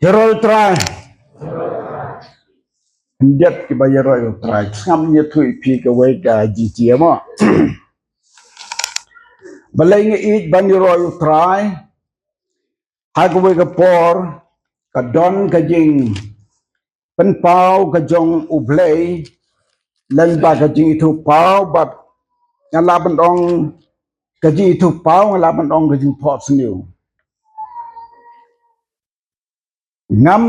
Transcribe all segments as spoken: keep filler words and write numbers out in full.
Ïaroh ïa u Trai. Khyndiat kiba ïaroh ïa u Trai. Sngap ïathuh ïa phi kawei ka jingtip mo. Balei ngi ïeit ban ïaroh ïa u Trai? Ha kawei ka por ka don ka jingpynpaw ka jong U Blei lyngba ka jingithuhpaw, bad nga lah ban ong ka jingithuhpaw, nga lah ban ong ka jingphohsniew. Ngam,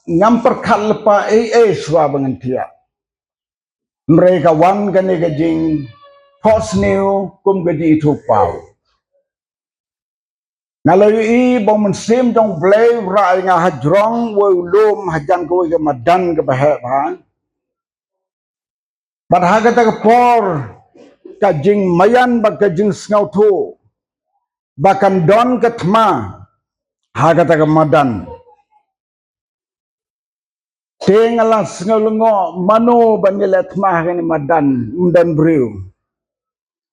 ngam pyrkhat lypa ei ei shuwa ba ngan thiah. Hynrei ka wan kane ka jingphohsniew kum ka jingithuhpaw. Nga la ïohi ba u Mynsiem jong U Blei u rah ïa nga hajrong uwei u lum hajan kawei ka madan kaba heh bha. Bad ha kata ka por ka jingmaïan bad ka jingsngewthuh ba kan don ka thma ha kata ka madan. Te nga la sngew lyngngoh, mano ban ïaleh thma ha kane ka madan? Ym don briew.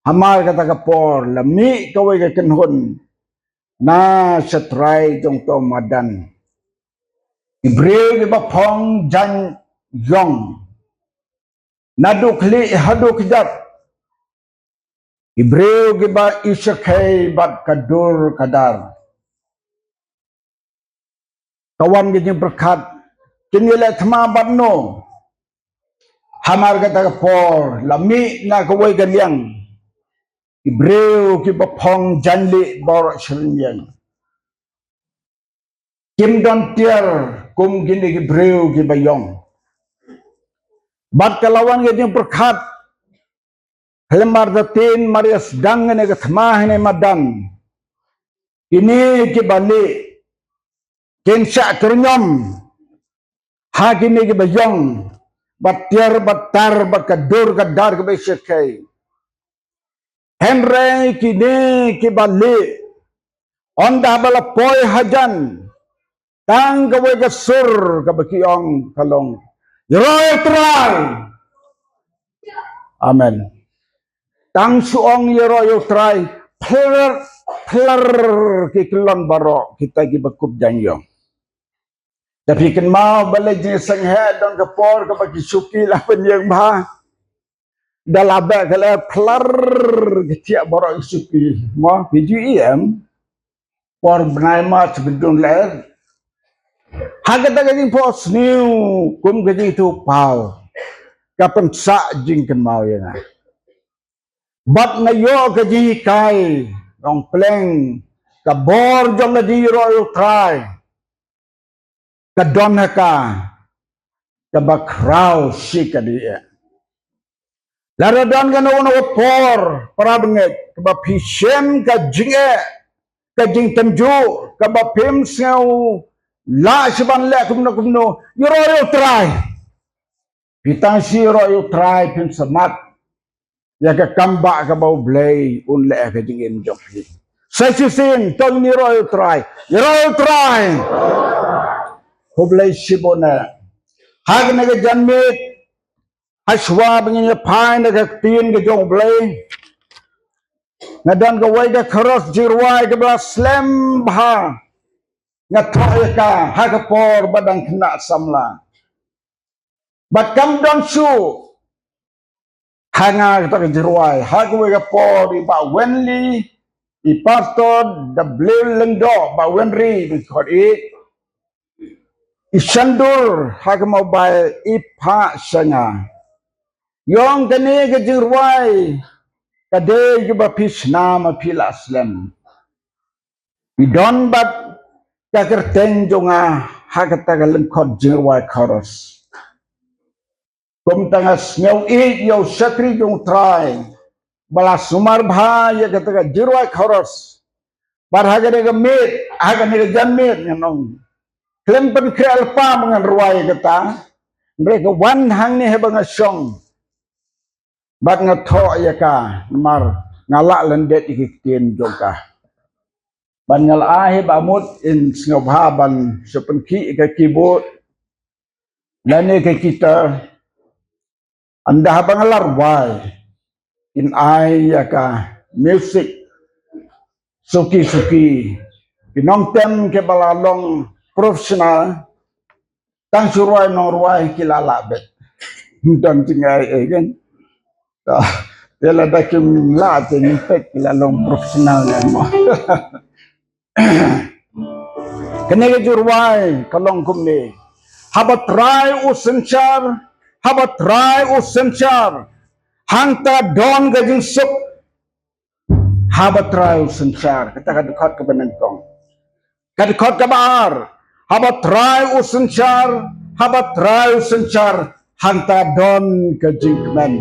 Hamar kata ka por la mih kawei ka kynhun na sha trai jong uto u madan. Ki briew kiba phong jaiñ ïong, naduh khlieh haduh kjat. Ki briew kiba ïashyrkhei bad ka dur ka dar. Ka wan ka jingpyrkhat, kin ïaleh thma bad no? Hamar kata ka por la mih na kawei ka liang ki briew kiba phong jaiñ lieh baroh shi rynieng. Kim don tiar kum kine ki briew kiba ïong. Bad ka la wan ka jingpyrkhat, lem arta tin mar ïa sdang kane ka thma ha kane ka madan, kine kiba lieh kin shah kyrñiom ha kine kiba ïong, bad tiar bad tar bad ka dur ka dar kaba ïashyrkhei. Hynrei kine kiba lieh, ynda ba la poi hajan, tang kawei ka sur kaba ki ong ka long, "Ïaroh ïa u Trai." Amen. Tang shu ong, "Ïaroh ïa u Trai," phlur phlur ki kyllon baroh kita kiba kup jaiñ ïong. Te phi kynmaw balei jingïaseng heh, don ka por kaba ki shuki la pynïeng bha. Da la beh ka lyer, phlur ki thiah baroh ki shuki. Mo, phi ju ïohi em? Por bnai March ba dang lyer. Ha kata ka jingphohsniew kum ka jingithuhpaw, ka pynsah jingkynmaw ïa nga. Bad nga ïoh ka jinghikai, ong pleng, ka bor jong ka jingïaroh ïa u Trai ka don ha ka kaba khraw shi kadieh. Lada don kano kano ka por, para bangeit, kaba phi shem ka jingeh, ka jingtynjuh, kaba phim sngew lah shuh ban leh kumno kumno, ïaroh ïa u Trai. Phi tang shu ïaroh ïa u Trai, phin smat ïa ka kam ba kaba U Blei un leh ha ka jingim jong phi. Sa shisien to ngin ïaroh ïa u Trai. Ïaroh ïa u Trai. Khublei shibun eh. Ha kane ka janmiet, ha shuwa ba ngin ïa phai na ka ktien ka jong U Blei, nga don kawei ka koros jingrwai kaba la slem bha. Nga thoh ïa ka ha ka por ba dang khynnah samla. Bad kam don shuh ha nga kata ka jingrwai, ha kawei ka por i Bah Wenli, i Pastor W Lyngdoh, Bah Wenri, i khot i, i shandur ha ka mobile, i phah sha nga. Ïong kane ka jingrwai, ka dei kaba phi shna ma phi la slem. I don bad ka kyrteng jong nga ha kata ka lyngkhot jingrwai koros. Kumta nga sngew ïeit ïa u shakri jong u Trai ba la sumar bha ïa kata ka jingrwai koros. Bad ha kane ka miet, ha kane ka janmiet ngan ong, khlem pynkhreh lypa ba ngan rwai ïa kata, hynrei ka wan hangne haba nga shong bad nga thoh ïa ka, namar nga lah lyndet ïa ki ktien jong ka. Bad nga la ai hi ba mut in sngewbha ban shu pynkhih ïa ka keyboard lane ka guitar. Ynda haba nga la rwai, kin ai ïa ka music suki suki. Ki nongtem kiba la long professional, tang shu rwai nongrwai ki la lah beit. Don jingai eh kan. Te lada kim lah te ngim peit ki la long professional ne mo. Kane ka jingrwai ka long kumne. Haba Trai u synshar, haba Trai u synshar, hangta don ka jingsuk. Haba Trai u synshar, kata ka dkhot kaba nyngkong. Ka dkhot kaba ar, haba Trai u synshar, haba Trai u synshar, hangta don ka jingkmen.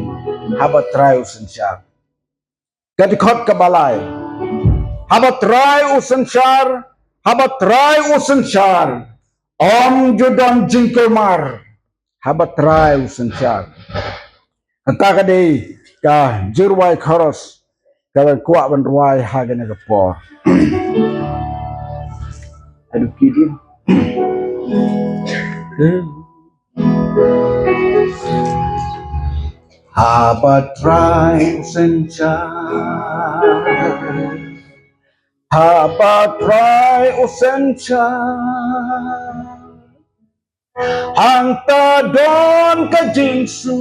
Haba Trai u synshar. Ka dkhot kaba lai, haba Trai u synshar, haba Trai u synshar, ym ju don jingkulmar. Haba Trai u synshar. Kata ka dei ka jingrwai chorus kaba kwah ban rwai ha kane ka por. Aduh kidin. Haba Trai u synshar, haba Trai u synshar, hangta don ka jingsuk.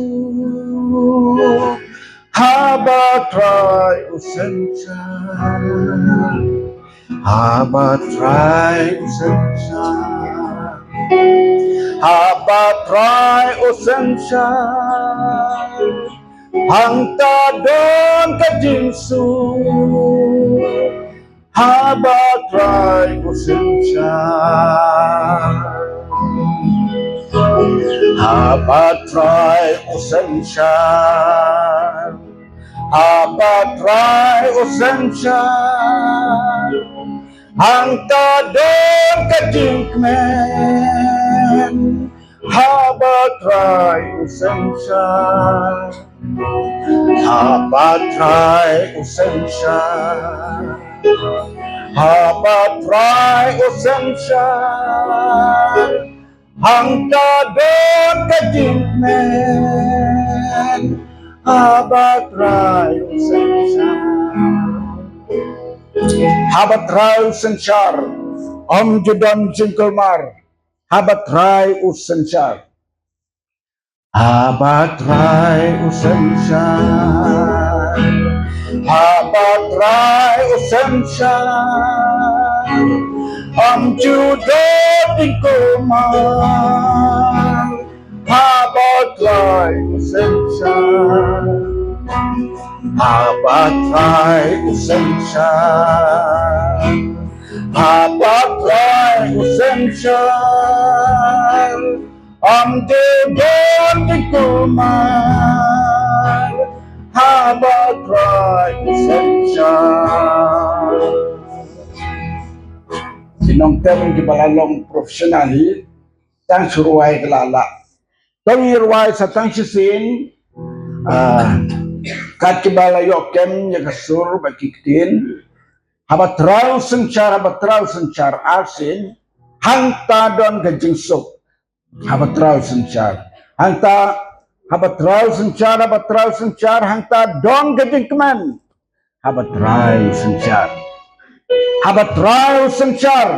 Haba Trai u synshar, haba Trai u synshar, haba Trai u synshar, hangta don ka jingsuk. Haba Trai u synshar, haba Trai u synshar, haba Trai u synshar, hangta don ka jingkmen. Haba Trai u synshar, haba Trai u synshar, haba Trai u synshar, hangta don ka jingkmen. Haba Trai u synshar, haba Trai u synshar, ym ju don jingkulmar. Haba Trai u synshar, haba Trai u synshar, haba Trai u synshar, ym ju don jingkulmar. Haba Trai u synshar, haba Trai u synshar, haba Trai u synshar, ym ju don jingkulmar. Haba Trai u synshar. Ki nongtem kiba la long professional hi, tang shu rwai ka la lah. To ngin rwai sa tang shisien, ah, kat kiba la ïoh kem ïa ka sur bad ki ktien. Haba Trai u synshar, haba Trai u synshar, arsien, hangta don ka jingsuk. Haba Trai u synshar, hangta, haba Trai u synshar, haba Trai u synshar, hangta don ka jingkmen. Haba Trai u synshar, haba Trai u synshar,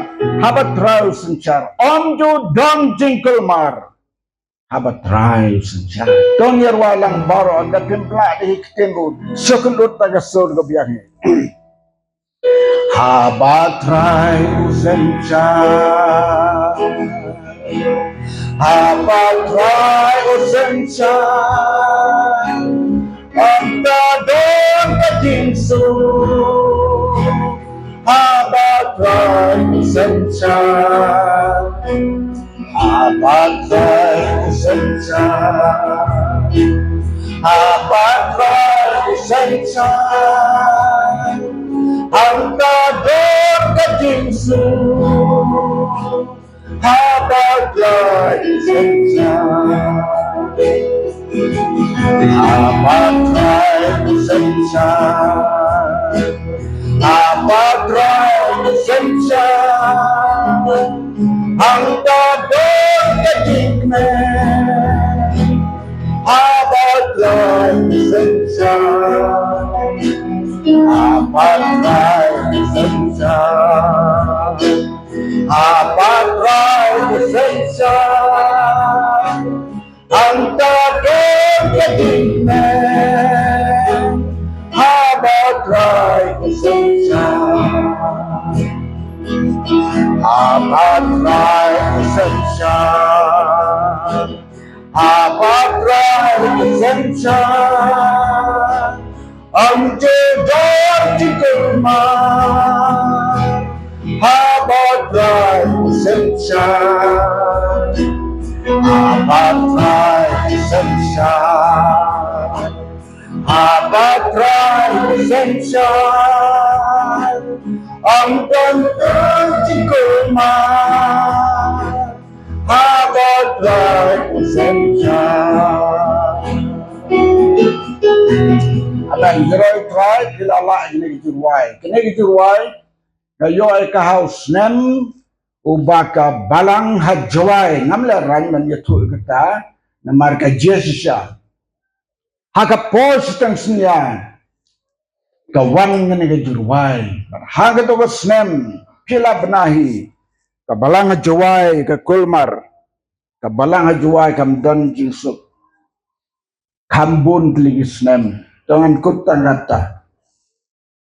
haba Trai u synshar, ym ju don jingkulmar. Haba Trai u synshar. To ngin rwai lang baroh, da phim plah da hi ktien ruh. Shu kyndit da ka sur ka biang hi. Haba Trai u synshar, haba Trai u synshar, ym don ka jingsuk. Haba Trai u synshar, haba Trai u synshar, haba Trai u synshar, hangta don ka jingsuk. Haba Trai u synshar, haba Trai u synshar, haba Trai u synshar, hangta don ka jingkmen. Haba Trai u synshar, haba Trai u synshar, haba Trai u synshar. Hangta ka ding ne, haba Trai u synshar, haba Trai u synshar, haba Trai u synshar. Ym ju dor jingkulmar, haba Trai u synshar, haba Trai u synshar, haba Trai u synshar. Ym don jingkulmar, haba Trai u synshar. Amen. Jroi Trai, phi la lah ïa kane ka jingrwai. Kane ka jingrwai ka ïoh ïa ka ha u snem uba ka balang ha Jowai. Ngam leh rang ban ïathuh ïa kata namar ka jingshisha. Ha ka por shiteng synñia ka wan kane ka jingrwai. Bad ha kato ka snem phi la bna hi, ka balang ha Jowai ka kulmar, ka balang ha Jowai kam don jingsuk. Kham bun tylli ki snem. To ngan kut tang kata.